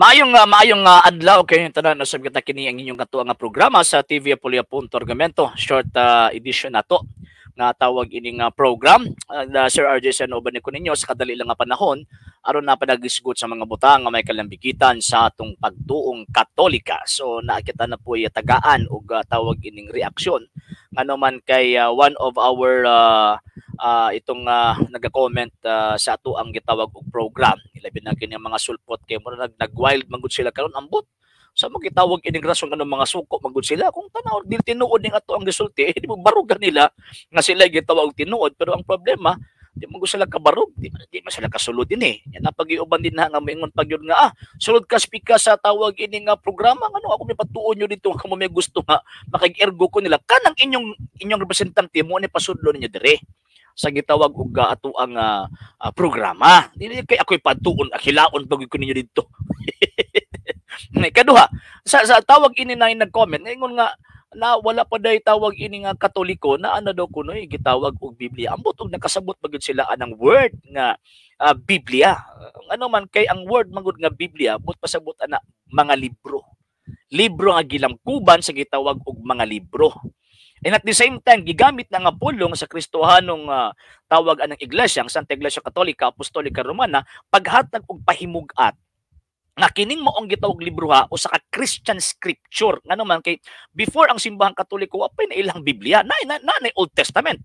Maayong adlaw kay tanan. Usab kita kini ang inyong katuwa nga programa sa TV Apulia Punto Argumento. Short edition nato nga tawag ining program. Sir RJ Sen uban ko ninyo sa kadali lang nga panahon aron na panagisgot sa mga butang nga may kalambigitan sa atong pagtuong Katolika. So nakita na po tagaan og tawag ining reaksyon ngano man kay one of our itong nag-comment sa ato ang gitawag og program. Ilabi na kini ang mga sulpot kay mura nag wild man gud sila karon. Ambot sa mo gitawag ining rason ano mga suko man gud sila. Kung tanaw dili tinuod ning ato ang gisulti, di mo barugan nila nga sila gitawag og tinuod. Pero ang problema, di mo sila kabarog, di man sila kasulod din eh. Yan ang pag-iuban din na nga moingon pag yun nga sulod ka speaker sa tawag ini nga programa, ngano ako may patuon nyo dito kamo may gusto nga makig-ergo ko nila kanang inyong representante mo ni pasudlo ninyo dire sa gitawag og ato ang programa. Dili kay ako'y patuon, akilaon pag ko ninyo dito. Kaduha, sa tawag ini na nag-comment, ngayon nga na wala pa day tawag ini nga Katoliko na ano daw kuno gitawag og Biblia. Ambot og nakasabot pa gyud sila anang word nga Biblia. Ano man kay ang word man gud nga Biblia, but pasabot ana mga libro. Libro nga gilamkuban sa gitawag og mga libro. And at the same time, gigamit na nga pulong sa Kristohanong tawag anang iglesia, ang Santa Iglesia Katolika Apostolika Romana, paghatag og pahimugat nga kining maong gitawag libro ha usa ka Christian scripture. Ngano man kay before ang Simbahang Katoliko, wa pa na ilang Biblia. Na Old Testament.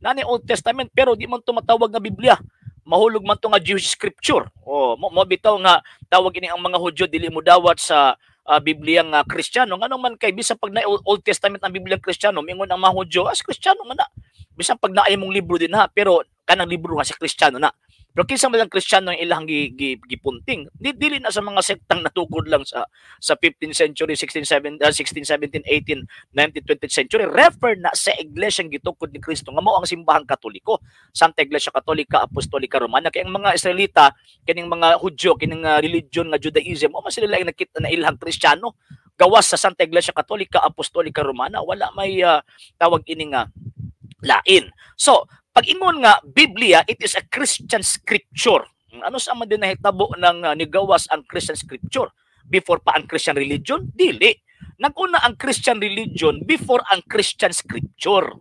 Na Old Testament pero di man tumatawag nga Biblia. Mahulog man to nga Jewish scripture. Oh, mo bitaw nga tawag ini ang mga Hudyo dili mo dawat sa Biblia nga Kristiyano. Ngano man kay bisan pag na Old Testament ang Biblia Kristiyano, mingon ang mga Hudyo as Kristiyano man na. Bisan pag naay mong libro din ha, pero kanang libro nga sa Kristiyano na. Pero kinsa man lang Kristiyano ang ilang gipunting. Di dili na sa mga sektang natukod lang sa 15th century, 16, 7, 16, 17, 18, 19, 20th century. Refer na sa iglesia gitukod ni Kristo nga mao ang Simbahang Katoliko. Santa Iglesia Katolika Apostolika Romana. Kay ang mga Israelita, kining mga Hudyo, kining religion nga Judaism, mo man sila lang nakita na ilang Kristiyano gawas sa Santa Iglesia Katolika Apostolika Romana. Wala may tawag ini nga lain. So, pag-ingon nga Biblia, it is a Christian scripture. Ano sa man din nahitabo ng nigawas ang Christian scripture? Before pa ang Christian religion? Dili. Naguna ang Christian religion before ang Christian scripture.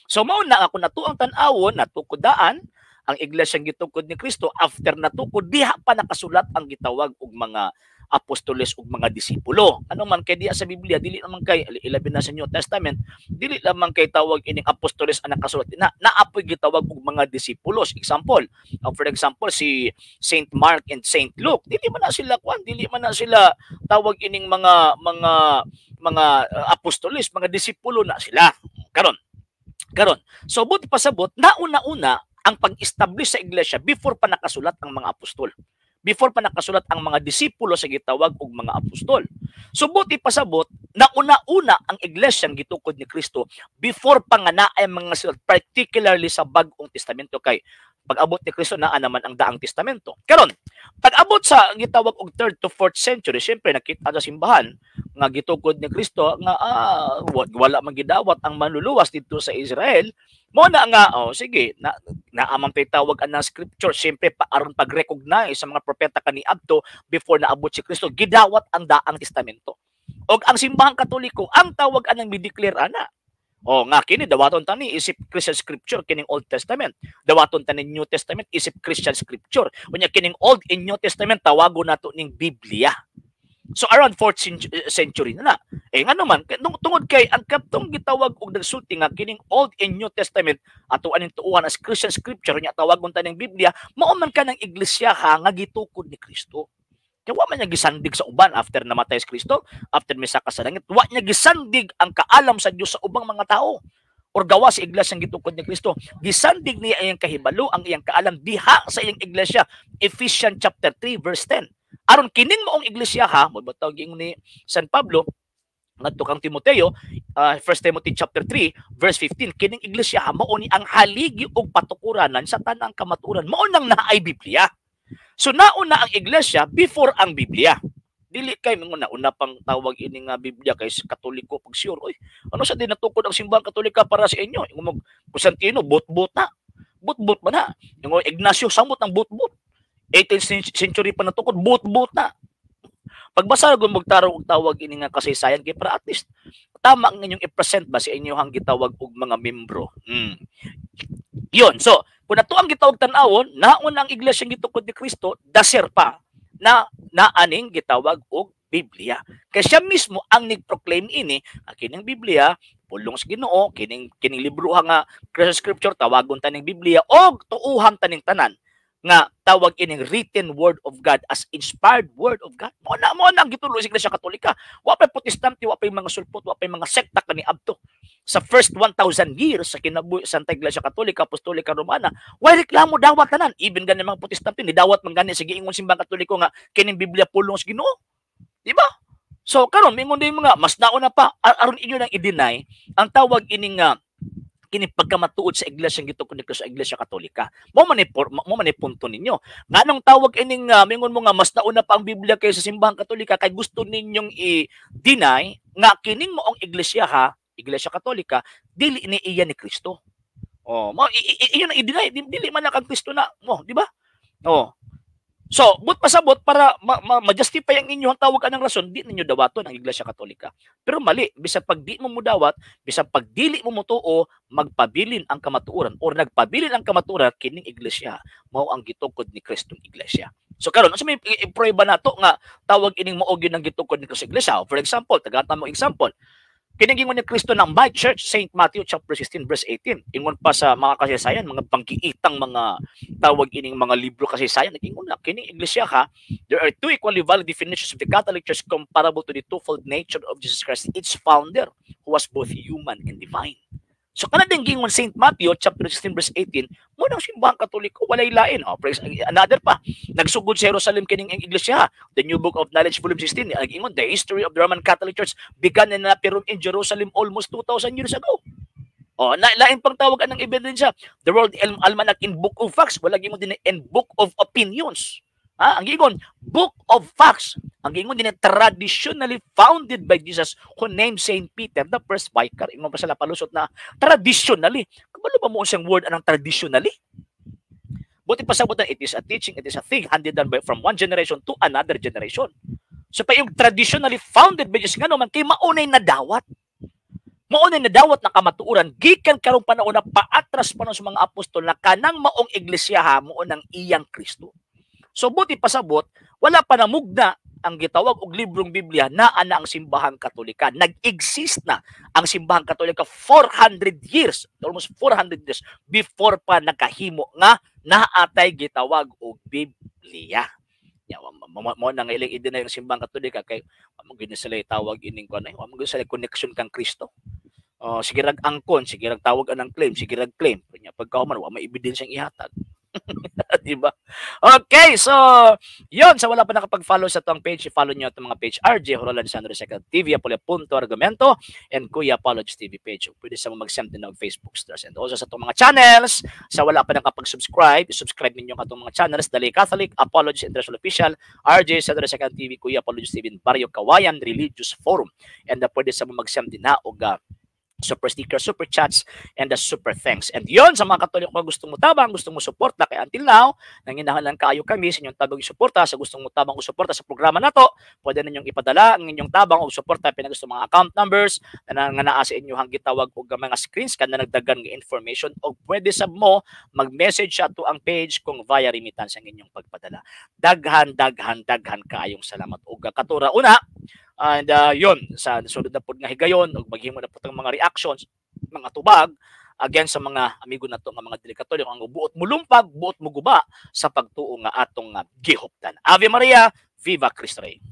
So mao na ako nato ang tan-awon, natukodaan ang iglesia gitukod ni Kristo. After natukod, diha pa nakasulat ang gitawag og mga apostoles ug mga disipulo. Ano man kay diya sa Biblia, dili naman kay ilabi na sa New Testament, dili lamang kay tawag ining apostoles ang nakasulat. Na naapoy gitawag og mga disipulos. Example, for example si Saint Mark and Saint Luke, dili man na sila kwan, dili man na sila tawag ining mga apostoles, mga disipulo na sila. Karon. So but pasabot, nauna-una ang pag-establish sa iglesia before pa nakasulat ang mga apostol, before pa nakasulat ang mga disipulo sa gitawag og mga apostol. So buti pasabot, nauna-una ang iglesia gitukod ni Kristo before pa nga naay mga sulat, particularly sa Bag-ong Testamento, kay pag-abot ni Kristo naa naman ang Daang Testamento. Karon, pag-abot sa gitawag og 3rd to 4th century, syempre nakita sa simbahan nga gitukod ni Kristo nga wala man gidawat ang manluluwas didto sa Israel. Mo na nga oh sige na naaman pay tawag ang scripture, syempre pa aron pag-recognize sa mga propeta kaniadto before naabot si Kristo, gidawat ang Daang Testamento. Og ang Simbahang Katoliko ang tawag anang mi-declare ana. O nga kini dawaton tani isip Christian scripture kining Old Testament. Dawaton tani New Testament isip Christian scripture. Unya kining Old and New Testament tawagon nato ning Biblia. So around 4th century na na. Eh ngano man tungod kay ang katong gitawag og nagsulti nga kining Old and New Testament ato aning tuuhan as Christian scripture nya tawagon ta ning Biblia, mao man kanang iglesia ha nga gitukod ni Kristo. Kaya wa man niya gisandig sa uban after namatay si Kristo, after misaka sa langit, wa niya gisandig ang kaalam sa Dios sa ubang mga tao or gawa sa iglesia ang gitukod ni Kristo. Gisandig niya iyang kahibalo, ang iyang kaalam diha sa iyang iglesia. Ephesians chapter 3 verse 10. Aron kining maong iglesia ha, mo tawag ni San Pablo ngadto kang Timoteo, 1 Timothy chapter 3 verse 15, kining iglesia ha mao ni ang haligi og patukuranan sa tanang kamatuoran. Mao nang naay Biblia. So nauna ang iglesia before ang Biblia. Dili kay mga nauna pang tawag ini nga Biblia kay Katoliko pag sure. Oy, ano sa di natukod ang Simbahang Katolika para sa inyo? Ingon mo Constantino, bot-bot na. Bot-bot ba na? Ingon Ignacio, samot ng bot-bot. 18th century pa natukod, bot-bot na. Pagbasa gud mo tarong og tawag ini nga kasaysayan kay para at least tama ang inyong i-present ba sa inyong gitawag og mga membro. Yun. So, kung ato ang gitawag tan-awon, nauna ang iglesia gitukod ni Kristo, daser pa na naaning gitawag og Biblia. Kay siya mismo ang nag-proclaim ini, ang kining Biblia, pulong sa Ginoo, kining kining libro nga Christian Scripture, tawagon taning Biblia og tuuhan taning tanan nga tawag ining written word of God as inspired word of God. Mo na ang gitulo sa Iglesia Katolika. Wa pa Protestante, wa pa mga sulpot, wa pa mga sekta kani adto sa first 1,000 years sa kinabuhi sa Santa Iglesia Katolika Apostolika Romana. Way reklamo, dawat tanan. Even gani mga Protestante ni dawat man gani sa giingon simbang Katoliko nga kining Biblia pulong sa Ginoo. Di ba? So karon mingon din mga mas nauna pa, aron inyo nang i-deny ang tawag ining nga kini pagkamatuod sa iglesia gitukod ni Kristo, sa Iglesia Katolika. Mo man ni punto ninyo. Nganong tawag ining mingon mo nga mas nauna pa ang Biblia kaysa sa simbahang Katolika? Kay gusto ninyong i-deny nga kining moong iglesia ha, Iglesia Katolika, dili ni iya ni Kristo. Oh, mo inyo nang i-deny, dili man na kang Kristo na mo, di ba? Oh. So, but pasabot para ma-justify ang inyong tawag anang rason, di ninyo dawaton ang Iglesia Katolika. Pero mali, bisag pag di mo mudawat, bisag pag dili mo mutuo, magpabilin ang kamatuoran or nagpabilin ang kamatuoran kining iglesia mao ang gitukod ni Kristong iglesia. So karon, unsa may prueba nato nga tawag ining mao gyud ang gitukod ni Kristo iglesia? For example, tagatan mo example. Kining ingon ni Kristo ng "My church," St. Matthew chapter 16 verse 18. Ingon pa sa mga kasaysayan, mga banggiitang mga tawag ining mga libro kasaysayan, nag-ingon na kining iglesia ha, there are two equally valid definitions of the Catholic Church comparable to the twofold nature of Jesus Christ, its founder, who was both human and divine. So kana din gingon St. Matthew chapter 16 verse 18, mo nang simbahang Katoliko, walay lain. Oh, praise, another pa. Nagsugod sa Jerusalem kining ang iglesia. The New Book of Knowledge volume 16, nag-ingon the history of the Roman Catholic Church began in Rome in Jerusalem almost 2,000 years ago. Oh, na, lain pang tawag anang ebidensya. The World Almanac in Book of Facts, wala gingon din in Book of Opinions. Ha? Ang gingon, Book of Facts. Ang gingon din traditionally founded by Jesus who named Saint Peter the first vicar. Ingon pa sila palusot na traditionally. Kabalo ba mo siyang word anang traditionally? Buti pasabot na it is a teaching, it is a thing handed down by, from one generation to another generation. So pa yung traditionally founded by Jesus, ngano man kay maunay nadawat. Maunay nadawat na kamatuoran gikan karong panahon na paatras pa sa mga apostol na kanang maong iglesia ha, mao nang iyang Kristo. So buti pasabot, wala pa namugna ang gitawag og librong Biblia, naa na ang simbahang Katolika. Nag-exist na ang simbahang Katolika 400 years, almost 400 years before pa nakahimo nga naatay gitawag og Biblia. Ya, mo na nga ilang i-deny yung simbahang Katolika kay mo gyud sila tawag ining kuan ay, mo gyud sila connection kang Kristo. Oh, sige rag angkon, sige rag tawag anang claim, sige rag claim. Nya pagka man wa may ebidensyang ihatag. Di ba? Okay, so yon, sa wala pa nakapag-follow sa atong page, i-follow niyo atong mga page, RJ Horolan Sandro Second TV, Apollo Punto Argumento, and Kuya Apologies TV page. Pwede sa mag-send din ng Facebook stars. And also sa atong mga channels, sa wala pa nakapag-subscribe, i-subscribe ninyo ang atong mga channels, Dali Catholic, Apologies International Official, RJ Sandro Second TV, Kuya Apologies TV, Barrio Kawayan Religious Forum. And pwede sa mag-send din na og super sticker, super chats, and the super thanks. And yon, sa mga Katoliko nga gusto mo tabang, gusto mo suporta, kaya until now, nanginahanglan kaayo kami sa inyong tabang suporta, sa gustong mo tabang o suporta sa programa nato, pwede ninyong ipadala ang inyong tabang o suporta pinagusto mga account numbers na nga naa sa inyong gitawag og mga screens kana nagdagan nga information, o pwede sab mo mag-message sa ato ang page kung via remittance ang inyong pagpadala. Daghan, daghan, daghan kaayong salamat og katura una. And yun, sa sunod na pod nga higayon, ug maghimo na pod ang mga reactions, mga tubag, against sa mga amigo nato nga mga dili Katoliko ang buot mulumpag, buot muguba sa pagtuo nga atong gihuptan. Ave Maria, Viva Cristo Rey.